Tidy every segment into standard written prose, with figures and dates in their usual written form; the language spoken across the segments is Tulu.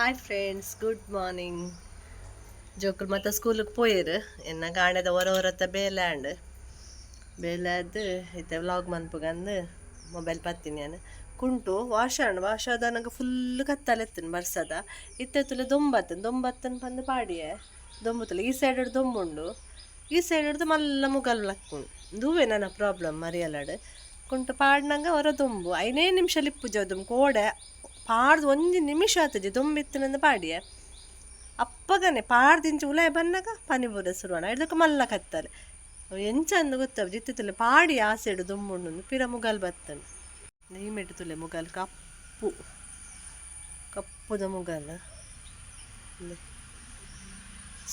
Hi friends, good morning. ಜೋಕುಲು ಮತ್ತ ಸ್ಕೂಲಿಗೆ ಪೋಯೆರ್. ಎನ್ನ ಗಾಣದ ಒರ ಒರತ ಬೇಲೆ ಆಂಡ್. ಬೇಲೆ ಆದ್ ಇತ್ತೆ ವ್ಲಾಗ್ ಮನ್ಪುಗಂದು ಮೊಬೈಲ್ ಪತ್ತಿನಿ ಯಾನ್. ಕುಂಟು ವಾಶ್ ಆಂಡ್. ವಾಶ್ ಆದಾನಗ ಫುಲ್ ಕತ್ತಲೆತ್ತನ್ ಬರ್ಸದ. ಇತ್ತೆ ತುಲೆ ದೊಂಬತ್ತನ್ ದೊಂಬತ್ತನ್ ಪಂದ್ ಪಾಡಿಯೆ. ದೊಂಬುತುಲೆ ಈ ಸೈಡ್ ದೊಂಬುಂಡು. ಈ ಸೈಡ್ ಮಲ್ಲ ಮುಗಲ್ ಲಕ್ಕುಂಡು. ದುವೆ ನನ್ನ ಪ್ರಾಬ್ಲಮ್ ಮರಿಯಲಡ್. ಕುಂಟು ಪಾಡ್ನಗ ಒರ ದೊಂಬು 5 ನಿಮಿಷ ಲಿಪ್ಪುಜ ದೊಂಬು ಕೋಡೆ ಪಾಡ್ದು ಒಂಜಿ ನಿಮಿಷ ಆತುಜಿ ದೊಂಬಿತ್ತನಂದು ಪಾಡಿಯೆ. ಅಪ್ಪಗನೆ ಪಾಡ್ದಿಂಚ ಉಲಾಯ ಬನ್ನಗ ಪನಿ ಬೂರ ಶುರುವಾಂಡ್. ಐಡ್ದಕ್ಕ ಮಲ್ಲ ಕತ್ತಲೆ ಎಂಚ ಅಂದ್ ಗೊತ್ತಾಪುಜಿ. ಇತ್ತೆ ತುಲೆ ಪಾಡಿ ಆಸೆಡ್ ದೊಂಬುಂಡು ಪಿರ ಮುಗಲ್ ಬತ್ತಂಡ್. ಮೆಟ್ ತುಲೆ ಮುಗಲ್ ಕಪ್ಪು ಕಪ್ಪುದ ಮುಗಲ್.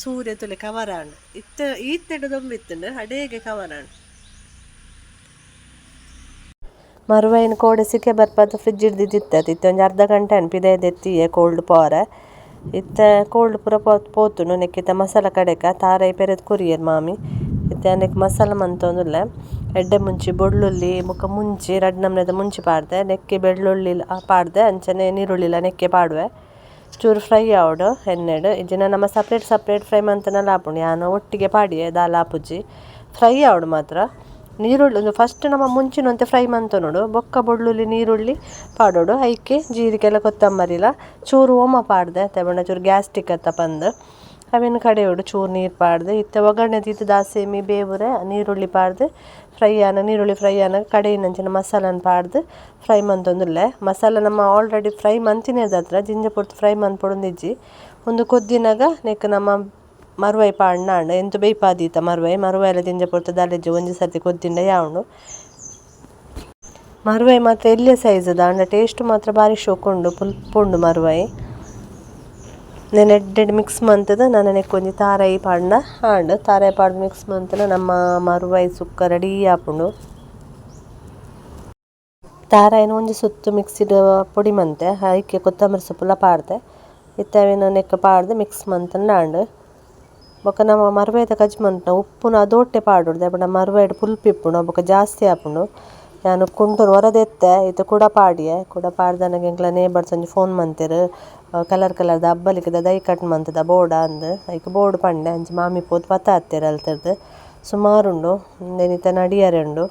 ಸೂರ್ಯ ತುಲೆ ಕವರ್ ಆಂಡ್. ಇತ್ತೆ ಈತ್ನೆಟ ದೊಂಬಿತ್ತುಂಡು ಅಡೇಗೆ ಕವರ್ ಆಂಡ್. ಮರುವೈನ್ ಕೋಡೆ ಸಿಕೆ ಬರ್ಪದ ಫ್ರಿಜ್ ಇಡ್ದಿತ್ತಿತ್ತ ಇತ್ತೆ ಒಂಜಿ ಅರ್ಧ ಗಂಟೆ ಆಂಡ್ ಪಿದಯಿ ದೆತ್ತಿಯೆ ಕೋಲ್ಡ್ ಪೋರೆ. ಇತ್ತೆ ಕೋಲ್ಡ್ ಪೂರ ಪೋತುಂಡು. ನೆಕ್ಕಿತ್ತ ಮಸಾಲ ಕಡೆಕ ತಾರಾಯಿ ಪೆರೆದ್ ಕೊರಿಯೆರ್ ಮಾಮಿ. ಇತ್ತೆ ನೆಕ್ ಮಸಾಲ ಮಂತೊಂದುಲ್ಲೆ. ಎಡ್ಡೆ ಮುಂಚಿ ಬೊಳ್ಳುಳ್ಳಿ ಬೊಕ ಮುಂಚಿ ರಡ್ಡ್ ನಮೂನೆದ ಮುಂಚಿ ಪಾಡ್ದೆ. ನೆಕ್ಕೆ ಬೆಳ್ಳುಳ್ಳಿ ಪಾಡ್ದೆ ಅಂಚನೆ ನೀರುಳ್ಳಿಲ ನೆಕ್ಕೆ ಪಾಡುವೆ. ಚೂರು ಫ್ರೈ ಆವೊಡು ಎಣ್ಣೆಡ್. ಇಜ್ಜಿಂಡ ನಮ separate separate fry ಮಂತುಂಡಲ ಆಪುಂಡು. ಯಾನ್ ಒಟ್ಟಿಗೆ ಪಾಡಿಯೆ ದಾಲ ಆಪುಜಿ. ಫ್ರೈ ಆವೊಡು ಮಾತ್ರ. ನೀರುಳ್ಳಿ ಉಂದು ಫಸ್ಟ್ ನಮ ಮುಂಚಿನ ಒಂತೆ ಫ್ರೈ ಮಂತೊನೊಡು. ಬೊಕ್ಕ ಬೊಳ್ಳುಳ್ಳಿ ನೀರುಳ್ಳಿ ಪಾಡೊಡು. ಐಕೆ ಜೀರಿಗೆಲ ಕೊತ್ತಂಬರಿಲ ಚೂರು ಓಮ ಪಾಡ್ದೆ. ದಾಯೆ ಚೂರು ಗ್ಯಾಸ್ಟ್ರಿಕ್ ಅತ್ತ ಪಂದ್. ಅವೆನ್ ಕಡೆಯೊಡು ಚೂರು ನೀರು ಪಾಡ್ದು. ಇತ್ತೆ ಒಗ್ಗರಣೆ ದೀದ್ ದಾಸೆಮಿ ಬೇವುರೆ ನೀರುಳ್ಳಿ ಪಾಡ್ದು ಫ್ರೈ ಆನ ನೀರುಳ್ಳಿ ಫ್ರೈ ಆನಗ ಕಡೆಯಿನಂಚಿನ ಮಸಾಲನ್ ಪಾಡ್ದು ಫ್ರೈ ಮಂತೊಂದುಲ್ಲೆ. ಮಸಾಲ ನಮ್ಮ ಆಲ್ರೆಡಿ ಫ್ರೈ ಮಂತಿನದತ್ರ ಜಿಂಜ ಪೊರ್ತು ಫ್ರೈ ಮನ್ಪೊಡೊಂದಿಜ್ಜಿ. ಉಂದು ಕೊದ್ದಿನಗ ನೆಕ್ ನಮ್ಮ ಮರುವೈ ಪಾಡ್ನ ಎಂತು ಬೇಯ್ಪಾದೀತ ಮರುವೈ ಮರುವೈಲ ಜಿಂಜ ಪೊರ್ತು ದಾಲೆಜ್ಜಿ ಒಂಜಿ ಸರ್ತಿ ಕೊದ್ದಿಂಡ ಯಾವುಂಡು. ಮರುವೈ ಮಾತ್ರ ಎಲ್ಯ ಸೈಜ್ ದಾಂಡ ಟೇಸ್ಟ್ ಮಾತ್ರ ಬಾರಿ ಶೋಕುಂಡು ಪುಲ್ಪುಂಡು ಮರುವೈ. ನೆನ್ ಎಡ್ಡೆಡ್ ಮಿಕ್ಸ್ ಮಂತುದು ನನ ನೆಕ್ ಒಂಜಿ ತಾರಾಯಿ ಪಾಡ್ಂಡ ಆಂಡ್. ತಾರಾಯಿ ಪಾಡ್ದ್ ಮಿಕ್ಸ್ ಮಂತುಂಡ ನಮ್ಮ ಮರುವೈ ಸುಕ್ಕ ರೆಡಿ ಆಪುಂಡು. ತಾರಾಯಿನ ಒಂಜಿ ಸುತ್ತು ಮಿಕ್ಸಿಡ್ ಪೊಡಿ ಮಂತೆ ಐಕೆ ಕೊತ್ತಂಬರಿ ಸೊಪ್ಪುಲ ಪಾಡ್ದೆ. ಇತ್ತೆ ಅವೆನ್ ನೆಕ್ ಪಾಡ್ದ್ ಮಿಕ್ಸ್ ಮಂತುಂಡ ಆಂಡ್. ಬೊಕ ನಮ್ಮ ಮರುವೈದ ಕಜ್ಜಿ ಮನ್ಪುನ ಉಪ್ಪುನ ಅದೋಟ್ಟೆ ಪಾಡೊಡು. ದಾಯೆ ಪಂಡ ಮರುವೈಡ್ ಪುಲ್ಪು ಇಪ್ಪುಂಡು ಬೊಕ ಜಾಸ್ತಿ ಆಪುಂಡು. ಯಾನ್ ಕುಂಟುನು ಒರದೆತ್ತೆ ಇತ್ತೆ ಕುಡ ಪಾಡಿಯೆ. ಕುಡ ಪಾಡ್ದನಗ ಎಂಕ್ಲ ನೇಬರ್ಸ್ ಒಂಜಿ ಫೋನ್ ಮಂತೆರ್. ಕಲರ್ ಕಲರ್ದ ಅಬ್ಬಲಿಕದ ದೈ ಕಟ್ ಮಂತುದ ಬೋಡ ಅಂದ್. ಐಕ್ ಬೋಡು ಪಂಡೆ. ಅಂಚ ಮಾಮಿ ಪೋದು ಪತ್ತಾತ್ತೆರ್ ಅಲ್ತರ್ದ್. ಸುಮಾರುಂಡು ಉಂದೆನ್ ಇತ್ತೆ ನಡಿಯರೆ ಉಂಡು.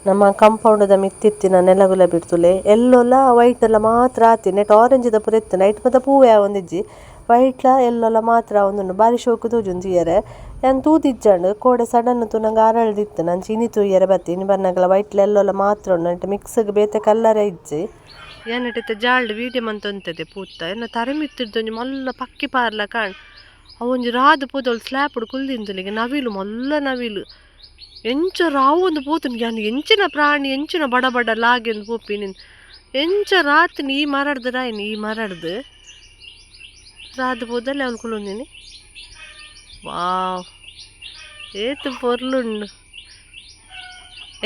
ನಮ್ಮ ಕಂಪೌಂಡ್ ದ ಮಿತ್ತಿತ್ತಿನ ನೆಲ ಗುಲಾಬಿ ತೂಲೆ ಎಲ್ಲೊಲ ವೈಟ್ ಲ ಮಾತ್ರ ಆತಿ. ನೆಟ್ ಆರೆಂಜ್ ದ ಪೂರ ಇತ್ತುಂಡು. ಐಟ್ ಮಾತ ಪೂವೆ ಆವೊಂದಿಜ್ಜಿ. ವೈಟ್ ಲ ಎಲ್ಲೊಲ ಮಾತ್ರ ಆವೊಂದುಂಡು. ಬಾರಿ ಶೋಕು ತೋಜುಂಡು ತೂಯೆರೆ. ಯಾನ್ ತೂದಿಜ್ಜಂಡ್ ಕೋಡೆ ಸಡನ್ ತೂನಗ ಅರಳ್ದಿತ್ತು. ಅಂಚ ಇನಿ ತೂಯೆರೆ ಬತ್ತಿ. ಇನಿ ಬನ್ನಗಲ ವೈಟ್ ಲ ಎಲ್ಲೊಲ ಮಾತ್ರ ಉಂಡು. ನೆಟ್ ಮಿಕ್ಸ್ ಗ್ ಬೇತೆ ಕಲರ್ ಇಜ್ಜಿ. ಯಾನ್ ಇತ್ತೆ ಜಾಲ್ಡ್ ವೀಡಿಯೋ ಮಂತೊಂತಿದ್ದೆ ಪೂತ. ಎನ್ನ ತರೆ ಮಿತ್ತಿರ್ದ್ ಒಂಜಿ ಮಲ್ಲ ಪಕ್ಕಿ ಪಾರ್ಲ ಕಾಣ್. ಅವೊಂಜಿ ರಾದ್ ಪೋದು ಸ್ಲ್ಯಾಪ್ ಡ್ ಕುಲ್ದಿಂತುಂಡು. ನವಿಲು ಮಲ್ಲ ನವಿಲು. ಎಂಚ ರಾವೊಂದು ಪೋತುಂಡು. ಯಾನ್ ಎಂಚಿನ ಪ್ರಾಣಿ ಎಂಚಿನ ಬಡ ಬಡ ಲಾಗೆಂದು ಪೋಪಿನಿ. ಎಂಚ ರಾತ್ನಿ ಈ ಮರಡ್ದು ರಾಯಿನಿ ಈ ಮರಡ್ದು. ರಾದ್ ಪೋದಲ್ಲ ಅವ್ಲು ಕುಲೊಂದಿನಿ. ವಾವ್ ಏತ್ ಪೊರ್ಲುಂಡು.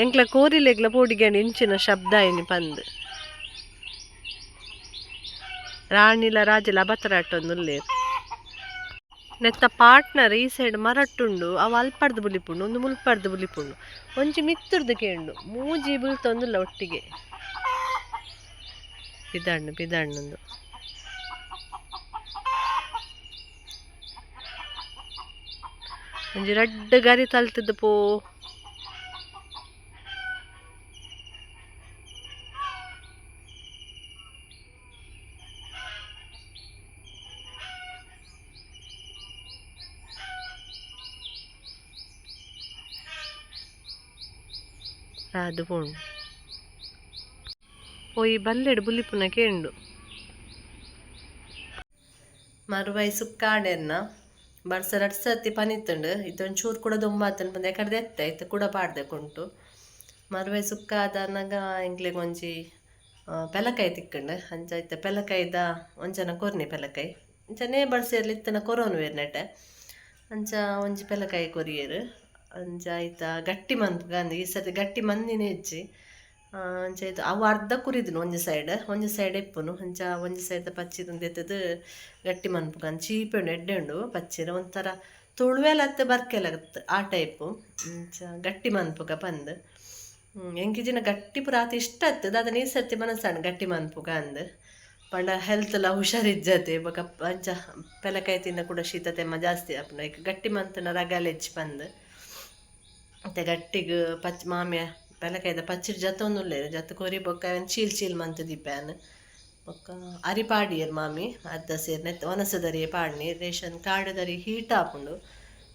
ಎಂಕ್ಲ ಕೋರಿಲೆಗ್ಲ ಪೋಡಿಗ್ಯಾಂಡ ಎಂಚಿನ ಶಬ್ದ ಆಯಿನಿ ಪಂದ್. ರಾಣಿಲ ರಾಜಲ ಅಬತರಾಟೊಂದುಲ್ಲೆರ್. ನೆತ್ತ ಪಾರ್ಟ್ನರ್ ಈ ಸೈಡ್ ಮರಟ್ಟುಂಡು. ಅವು ಅಲ್ಪಡ್ದು ಬುಲಿಪುಂಡು ಉಂದು ಮುಲ್ಪಡ್ದು ಬುಲಿಪುಂಡು. ಒಂಜಿ ಮಿತ್ತುರ್ದು ಕೇಂಡು ಮೂಜಿ ಬುಲ್ತೊಂದುಲ್ಲ ಒಟ್ಟಿಗೆ. ಪಿದಾಣ್ಣು ಪಿದಾಣ್ಣುಂದು. ಒಂಜಿ ರಡ್ಡ್ ಗರಿ ತಲ್ತುದು ಪೋ. ರಾದ್ ಪೋಂಡು. ಪೋಯಿ ಬಲ್ಲೆಡ್ ಬುಲಿಪುನ ಕೇಂಡು. ಮರುವೈ ಸುಕ್ಕಾಡೆನ್ನ ಬರ್ಸ ರಡ್ಡ್ ಸರ್ತಿ ಪನಿತ್ತುಂಡು. ಇತ್ತೆ ಒಂಚೂರು ಕೂಡ ದೊಂಬಾತುಂಡು ಪಂದ್ ಎಕಡ್ದ್ ಎತ್ತೆ ಇತ್ತೆ ಕುಡ ಪಾಡ್ದೆ ಕುಂಟು. ಮರುವೈ ಸುಕ್ಕ ಆದಾನಗ ಎಂಕ್ಲೆಗ್ ಒಂಜಿ ಪೆಲಕಾಯಿ ತಿಕ್ಕುಂಡು. ಅಂಚ ಇತ್ತೆ ಪೆಲಕಾಯಿದ ಒಂಜನ ಕೊರ್ನಿ ಪೆಲಕಾಯಿ. ಅಂಚ ನೇಬರ್ಸ್ ಏರ್ಲ ಇತ್ತನ ಕೊರೊನುವೆರ್ ನೆಟೆ. ಅಂಚ ಒಂಜಿ ಪೆಲಕಾಯಿ ಕೊರಿಯೆರ್. ಅಂಚ ಐತ ಗಟ್ಟಿ ಮನ್ಪುಗ ಅಂದ್ ಈ ಸರ್ತಿ ಗಟ್ಟಿ ಮಂದಿನ ಇಜ್ಜಿ. ಅಂಚ ಐತ ಅವು ಅರ್ಧ ಕುರಿದುನು ಒಂಜಿ ಸೈಡ್ ಒಂಜಿ ಸೈಡ್ ಇಪ್ಪುನು. ಅಂಚ ಒಂಜಿ ಸೈಡ್ ಪಚ್ಚಿದ ದೆತ್ತುದು ಗಟ್ಟಿ ಮನ್ಪುಗ ಅಂಚ ಚೀಪೆ ಉಂಡು ಎಡ್ಡೆ ಉಂಡು ಪಚ್ಚಿರ ಒಂಥರ ತುಳುವೆಲ ಅತ್ತ್ ಬರ್ಕೆಲ ಅತ್ತ್ ಆ ಟೈಪು. ಅಂಚ ಗಟ್ಟಿ ಮನ್ಪುಗ ಪಂದ್. ಎಂಕಿಜಿನ ಗಟ್ಟಿ ಪೂರ ಆತ್ ಇಷ್ಟ ಅತ್ತ್ ದಾದ ಈ ಸರ್ತಿ ಮನಸ್ಸಾಂಡ್ ಗಟ್ಟಿ ಮನ್ಪುಗ ಅಂದ್. ಪಂಡ ಹೆಲ್ತ್ಲ ಹುಷಾರಿಜ್ಜತೆ ಬೊಕ ಅಂಚ ಪೆಲಕಾಯಿ ತಿಂಡ ಕೂಡ ಶೀತ ತೆಮ್ಮ ಜಾಸ್ತಿ ಆಪುಂಡು. ಐಕ್ ಗಟ್ಟಿ ಮಂತುನ ರಗಾಲೆ ಇಜ್ಜಿ ಪಂದ್. ಇತ್ತೆ ಗಟ್ಟಿಗ್ ಪಚ್ ಮಾಮಿಯ ಪೆಲಕಾಯಿದ ಪಚ್ಚಿಡ್ ಜತ್ತೊಂದುಲ್ಲೆರ್ ಜತ್ತ್ ಕೊರಿ ಬೊಕ್ಕ ಅವೆನ್ ಚೀಲ್ ಚೀಲ್ ಮಂತ್ ದೀಪೆ ಬೊಕ್ಕ ಅರಿ ಪಾಡಿಯೆರ್ ಮಾಮಿ ಅರ್ಧ ಸೇರ್ ನೆತ್ತ ವನಸದರಿಯೇ ಪಾಡ್ನಿ ರೇಷನ್ ಕಾರ್ಡ್ದರಿ ಹೀಟ್ ಆಪುಂಡು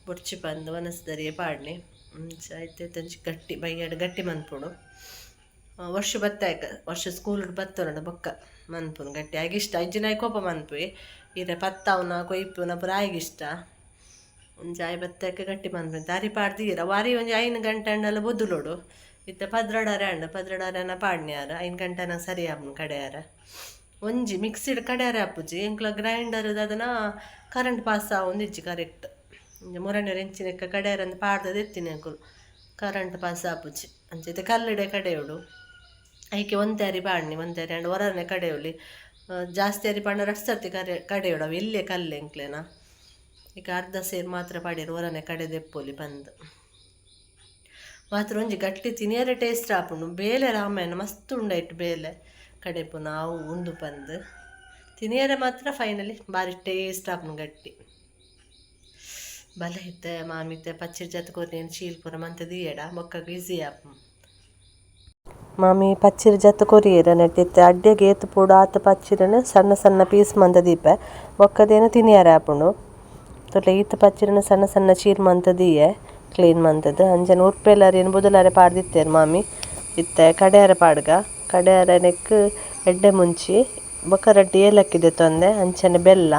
ಬೊಡ್ಚಿ ಪಂದ್ ವನಸದರಿಯೇ ಪಾಡ್ನಿ ಅಂಚ ಇತ್ತೆ ಒಂಜಿ ಗಟ್ಟಿ ಬಯ್ಯಡ್ ಗಟ್ಟಿ ಮನ್ಪೊಡು. ವರ್ಷ ಬತ್ತಾಯ್ಕ ವರ್ಷ ಸ್ಕೂಲ್ ಬತ್ತೊನಡ ಬೊಕ್ಕ ಮನ್ಪುನು ಗಟ್ಟಿ ಆಯ್ಗೆ ಇಷ್ಟ ಇಜ್ಜಿನ ಕೋಪ ಮನ್ಪುವೆ ಇರೆ ಪತ್ತಾವುನ ಕೊಯ್ಪುನ ಪೂರ ಆಯ್ಗೆ ಇಷ್ಟ. ಒಂಜಿ ಆಯ್ ಬತ್ತಾಯ್ಕ ಗಟ್ಟಿ ಮನ್ಪುನು ಅರಿ ಪಾಡ್ದೀರ ವಾರಿ ಒಂಜಿ 5 ಗಂಟೆ ಅಂಡಲ ಬೊದುಲೊಡು ಇತ್ತೆ 12 ಅಂಡ 12 ಪಾಡ್ನಿಯಾರ 5 ಗಂಟೆನ ಸರಿ ಆಪುಂಡು ಕಡೆಯಾರ. ಒಂಜಿ ಮಿಕ್ಸಿಡ್ ಕಡೆಯಾರ ಆಪುಜಿ ಎಂಕ್ಲ ಗ್ರೈಂಡರ್ ದಾದನ ಕರೆಂಟ್ ಪಾಸ್ ಆವೊಂದಿಜ್ಜಿ ಕರೆಕ್ಟ್. ಒಂಜಿ ಮೊರನೆರ್ ಎಂಚಿನೆಕ್ಕ ಕಡೆಯಾರಂದು ಪಾಡ್ದದ ಎತ್ತಿನ ಎಂಕುಲು ಕರೆಂಟ್ ಪಾಸ್ ಆಪುಜಿ ಅಂಚ ಇತ್ತೆ ಕಲ್ಲುಡೆ ಕಡೆಯೋಡು ಐಕೆ ಒಂತೆ ಅರಿ ಪಾಡ್ನಿ ಒಂತೆ ಅರಿ ಅಂಡ ಒರನೆ ಕಡೆಯೊಲಿ ಜಾಸ್ತಿ ಅರಿ ಪಾಂಡ ರಡ್ಡ್ ಸರ್ತಿ ಕರೆ ಕಡೆಯೋಡು ಅವು ಎಲ್ಲೆ ಕಲ್ಲು ಎಂಕ್ಲೆನ. ಈಗ ಅರ್ಧ ಸೇರು ಮಾತ್ರ ಪಾಡ್ಯೆರ್ ಒರನೆ ಕಡೆ ದೆಪ್ಪೊಲಿ ಪಂದ್. ಮಾತ್ರ ಒಂಜಿ ಗಟ್ಟಿ ತಿನಿಯರೆ ಟೇಸ್ಟ್ ಆಪುಂಡು ಬೇಲೆ ರಾಮಾಯಣ ಮಸ್ತ್ ಉಂಡೈಟ್ ಬೇಲೆ ಕಡೆಪುನ ಅವು ಉಂದು ಪಂದ್ ತಿನಿಯರೆ ಮಾತ್ರ ಫೈನಲಿ ಬಾರಿ ಟೇಸ್ಟ್ ಆಪುಂಡು ಗಟ್ಟಿ. ಬಲೆ ಇತ್ತೆ ಮಾಮಿ ಇತ್ತೆ ಪಚ್ಚಿಡ್ ಜತ್ತ್ ಕೊರ್ನೇನ್ ಚೀಲ್ ಪೂರ ಮಂತ್ ದೀಯಡ ಬೊಕ್ಕಗ್ ಈಸಿ ಆಪುಂಡು. ಮಾಮಿ ಪಚ್ಚಿರ್ ಜತ್ತ್ ಕೊರಿಯೆರ್ ನೆಟ್ ಇತ್ತೆ ಅಡ್ಯಗ್ ಏತ್ ಬೋಡು ಆತ್ ಪಚ್ಚಿರನ್ ಸಣ್ಣ ಸಣ್ಣ ಪೀಸ್ ಮಂತ್ ದೀಪೆ ಬೊಕ್ಕದೇನ ತಿನಿಯರೆ ಆಪುಂಡು. ತೂಲೆ ಈತ್ ಪಚ್ಚಿರನ್ ಸಣ್ಣ ಸಣ್ಣ ಚೀಲ್ ಮಂತ್ ದೀಯೆ ಕ್ಲೀನ್ ಮಂತುದು ಅಂಚನೆ ಉರ್ಪೆಲರಿನ್ ಬೊದುಲರೆ ಪಾಡ್ದಿತ್ತೆರ್ ಮಾಮಿ ಇತ್ತೆ ಕಡೆಯರೆ ಪಾಡ್ಗ ಕಡೆಯರೆ ನೆಕ್ಕ್ ಎಡ್ಡೆ ಮುಂಚಿ ಬೊಕ್ಕ ರಡ್ಡ್ ಏಲಕ್ಕಿ ದೆತ್ತೊಂದೆ ಅಂಚನೆ ಬೆಲ್ಲ.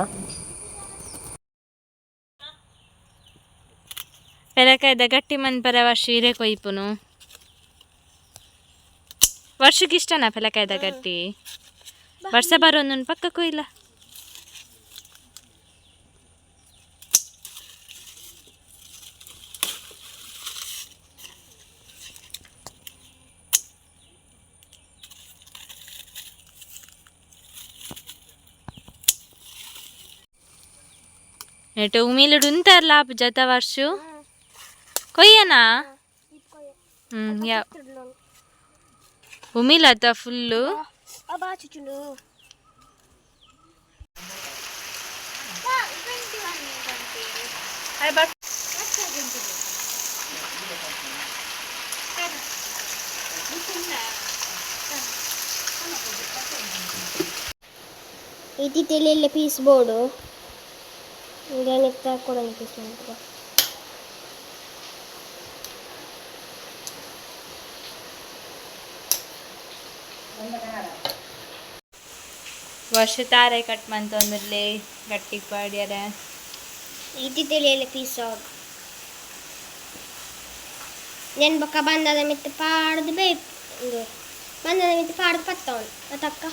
ಪೆಲಕಾಯ್ದ ಗಟ್ಟಿ ಮನ್ಪರೆ ವರ್ಷ ಇರೆ ಕೊಯ್ಪುನು ವರ್ಷಕ್ಕೆ ಇಷ್ಟನಾ ಪೆಲಕಾಯ್ದ ಗಟ್ಟಿ? ವರ್ಷ ಬರೋನು ಪಕ್ಕ ಕೊಯ್ಲ. ನೆಟ್ ಉಮಿಲುಡು ಉಂತಾರ್ಲ ಆಪುಜತ ವರ್ಷು ಕೊಯ್ಯನಾ? ಯಾ ಉಮಿಲತ ಫುಲ್ಲು. ಇತ್ತಿತ್ತೆಲ್ಲ ಪೀಸ್ ಬೋರ್ಡು ಇಂದೆನ್ ಕೂಡ ಪೀಸ್ ಮಾಡ್ಕೊ. ವರ್ಷ ತಾರೆ ಕಟ್ ಮಂತೊಂದುಲ್ಲೆ ಗಟ್ಟಿಗ್ ಪಾಡ್ಯರೆ. ಇತ್ತಿತ್ತೆಲ್ಲ ಪೀಸ್ ನೆನ್ ಬೊಕ್ಕ ಬಂದದ ಮಿತ್ತು ಪಾಡ್ದು ಬೇಪ್ ಉಂದು ಬಂದದ ಮಿತ್ತು ಪಾಡ್ದು ಪತ್ತವನು ಅತಕ್ಕ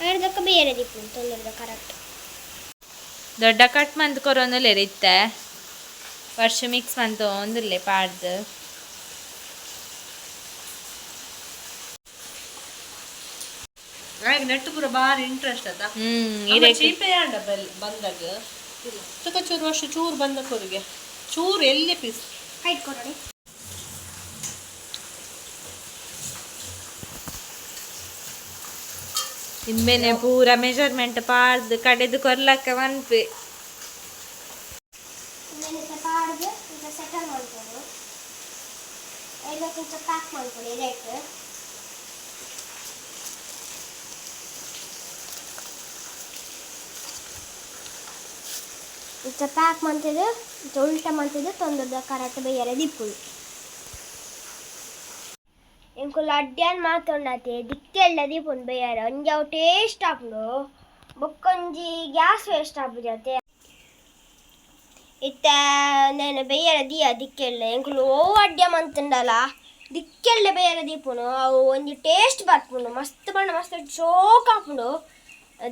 ಐಡ್ದಕ್ಕ ಬೇರೆ ದೀಪುಂಡು ತೊಂದರೆದ ಕರೆಕ್ಟ್. ದೊಡ್ಡ ಕಟ್ ಮಂತ್ ಕೊರೊಂದುಲ್ಲೆರ್ ಇತ್ತೆ ವರ್ಷ ಮಿಕ್ಸ್ ಮಂತೊಂದುಲ್ಲೆ ಪಾಡ್ದು. ಆಯ್ಗ್ ನೆಟ್ ಪೂರ ಬಾರಿ ಇಂಟ್ರೆಸ್ಟ್ ಅತ. ಇರೆ ಚೀಪೆ ಆಂಡ ಬೆಲ್ ಬಂದಾಗ ತುಕ ಚೂರು ವರ್ಷ ಚೂರು ಬಂದ ಕೊರಿಗೆ ಚೂರು ಎಲ್ಲೆ ಪೀಸ್ ಹೈಟ್ ಕೊಡೋಣ. ಇಂಬೆನೆ ಪೂರ ಮೆಜರ್ಮೆಂಟ್ ಪಾಡ್ದು ಕಡೆದು ಕೊರ್ಲಕ್ಕ ಮನ್ಪೆ. ಇಂದೆನ್ ಪಾಡ್ದು ಇಂಚ ಸೆಟಲ್ ಮಾಡ್ಕೊಡು ಐದಕ್ಕೆ ಇಂಚ ಪ್ಯಾಕ್ ಮಾಡ್ಕೊಡು ಎಲೆಟ್. ಇಂಚ ಪ್ಯಾಕ್ ಮಂತಿದ್ದು ಇಂಚ ಉಲ್ಟ ಮಂತಿದ್ದು ತೊಂದದ ಕರೆಕ್ಟ್ ಬೇಯರೆ ದಿಪ್ಪುಡು. ಎಂಕುಲು ಅಡ್ಡ್ಯಾನ್ ಮಾತೊಂಡಾತೆ ದಿಕ್ಕೆಲ್ಲ ದೀಪುಂಡು ಬೇಯರೆ ಒಂಜಿ ಅವು ಟೇಸ್ಟ್ ಆಪುಂಡು ಬೊಕ್ಕೊಂಜಿ ಗ್ಯಾಸ್ ವೇಸ್ಟ್ ಆಪುಜತೆ. ಇತ್ತೆ ನೇನು ಬೇಯರೆ ದಿಯ ದಿಕ್ಕೆಲ್ಲ ಎಂಕುಲು ಓ ಅಡ್ಡೆ ಮಂತುಂಡಲ ದಿಕ್ಕೆಲ್ಲ ಬೇಯರೆ ದೀಪುಂಡು ಅವು ಒಂಜಿ ಟೇಸ್ಟ್ ಬರ್ಪುಂಡು ಮಸ್ತ್ ಪಂಡ ಮಸ್ತ್ ಶೋಕ್ ಆಪುಂಡು.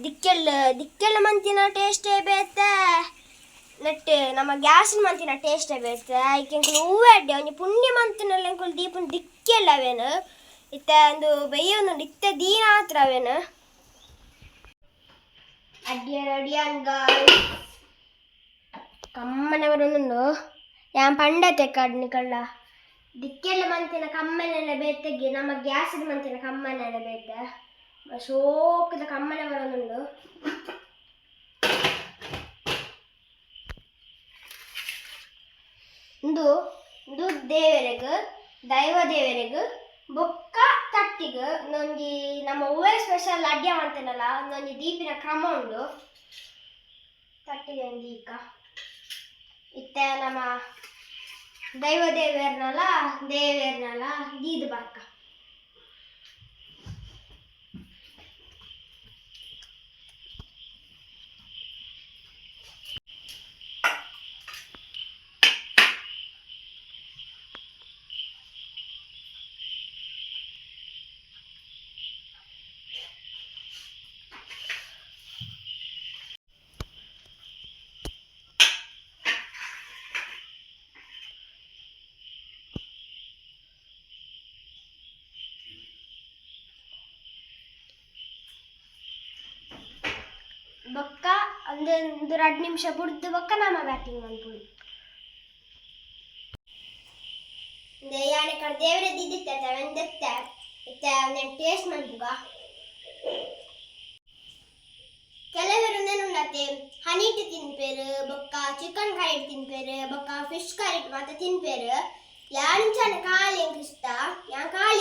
ದಿಕ್ಕೆಲ್ಲ ದಿಕ್ಕೆಲ್ಲ ಮಂತಿನ ಟೇಸ್ಟೇ ಬೇತೆ ನೆಟ್ ನಮ್ಮ ಗ್ಯಾಸ್ ಮಂತಿನ ಟೇಸ್ಟೇ ಬೇತೆ. ಐಕ್ ಎಂಕುಲು ಹೂವೆ ಅಡ್ಡೆ ಒಂಜಿ ಪುಣ್ಯ ಮಂತಿನಲ್ಲ ಎಂಕುಲು ದೀಪುಂಡು ದಿಕ್ಕೆಲ್ಲ ಅವೇನು ಇತ್ತೆ ಒಂದು ಬೆಯ್ಯೊಂದುಂಡು ಇತ್ತೆ ದೀನ ಆತ್ರ ಅವೇನು. ಅಡ್ಡಿಯ ರೆಡಿ ಗಾಯ್ಸ್ ಕಮ್ಮನೆ ಬರೊಂದುಂಡು ಯಾನ್ ಪಂಡತೆ ಕಡ್ನಿ ಕಳ್ಳ ದಿಕ್ಕೆಲ್ಲ ಮಂತಿನ ಕಮ್ಮನೆಲ್ಲ ಬೇತೆಗೆ ನಮ್ಮ ಗ್ಯಾಸ್ ಮಂತಿನ ಕಮ್ಮನೆಲ್ಲ ಬೇತೆ. ಸೋಕದ ಕಮ್ಮನೆ ಬರೋದುಂಡು. ಇಂದು ಇಂದು ದೇವರೆಗ್, ದೈವ ದೇವರೆಗ್ ಬೊಕ್ಕ ತಟ್ಟಿಗ್. ಒಂದೊಂಜಿ ನಮ್ಮ ಒವ್ವೇ ಸ್ಪೆಷಲ್ ಅಡ್ಯ ಮಾಡ್ತೇನಲ್ಲ, ಒಂದೊಂಜಿ ದೀಪಿನ ಕ್ರಮ ಉಂಡು. ತಟ್ಟಿಗೆ ಒಂಜಿ ದೀಕ. ಇತ್ತೆ ನಮ್ಮ ದೈವ ದೇವೆರ್ನಲ ದೇವೆರ್ನಲ ದೀದ್ ಬಕ್ಕ. ಬೊಕ್ಕ ಒಂದು ಒಂದು 2 ನಿಮಿಷ ಬುಡ್ದು ಬೊಕ್ಕ ನಮ್ಮ ಬ್ಯಾಟಿಂಗ್ ಮನ್ಪುಂಡು. ಯಾನೆ ಕಡೆ ದೇವರೇ ದಿದ್ದಿತ್ತೆ ಒಂದೆತ್ತೆ. ಇತ್ತೆ ಒಂದೇನು ಟೇಸ್ಟ್ ಮನ್ಪುಗ. ಕೆಲವರು ಉಂಡತೆ ಹನಿಟ್ ತಿನ್ಪೇರು, ಬೊಕ್ಕ ಚಿಕನ್ ಕರಿ ತಿನ್ಪೇರು, ಬೊಕ್ಕ ಫಿಶ್ ಕರಿ ಮಾತ ತಿನ್ಪೇರು. ಯಾನ್ ಚನ ಕಾಲಿ ಎಂಕ್ ಇಷ್ಟ. ಯಾನ್ ಕಾಲಿ